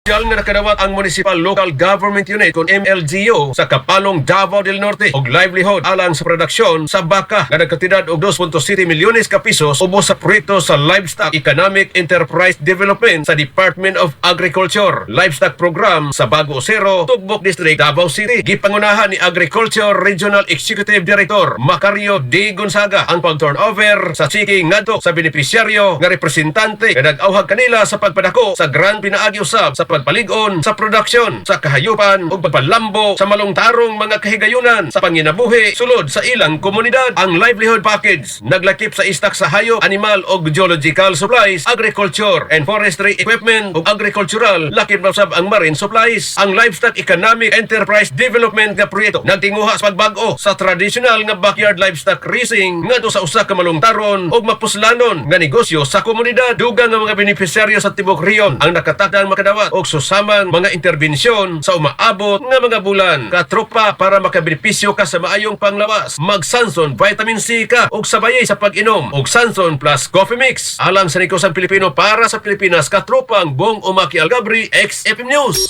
Opisyal nga nakadawat ang Municipal Local Government Unit kon MLGU sa Kapalong, Davao del Norte og livelihood alang sa produksyon sa baka nga nagkantidad og 2.7 milyones ka pesos ubos sa proyekto sa Livestock Economic Enterprise Development sa Department of Agriculture Livestock Program sa Bago Osero, Tugbok District, Davao City. Gipangunahan ni Agriculture Regional Executive Director Macario D. Gonzaga ang pag-turnover sa tseke ngadto sa benepisyaryo nga representante nga nag-awhag kanila sa pagpadako sa grant pinaagi usab sa pagpalig-on sa produksyon sa kahayupan ug pagpalambo sa malungtarong mga kahigayunan sa panginabuhi sulod sa ilang komunidad. Ang livelihood package naglakip sa istak sa hayop, animal ug geological supplies, agriculture and forestry equipment ug agricultural, lakip na usab ang marine supplies. Ang Livestock Economic Enterprise Development nga proyekto nagtinguha sa pagbag-o sa traditional nga backyard livestock raising ngadto sa usa ka malungtaron ug mapuslanon nga negosyo sa komunidad. Dugang nga mga benepisyaryo sa tibok rehiyon ang nakatakdang makadawat og susamang mga interbensyon sa umaabot nga mga bulan. Katropa, para makabenepisyo ka sa maayong panglawas, mag Sanson Vitamin C ka ug sabayay sa pag-inom og Sanson Plus Coffee Mix. Alang sa Nikosang Pilipino para sa Pilipinas, katropang Bong Umaki Algabri, XFM News.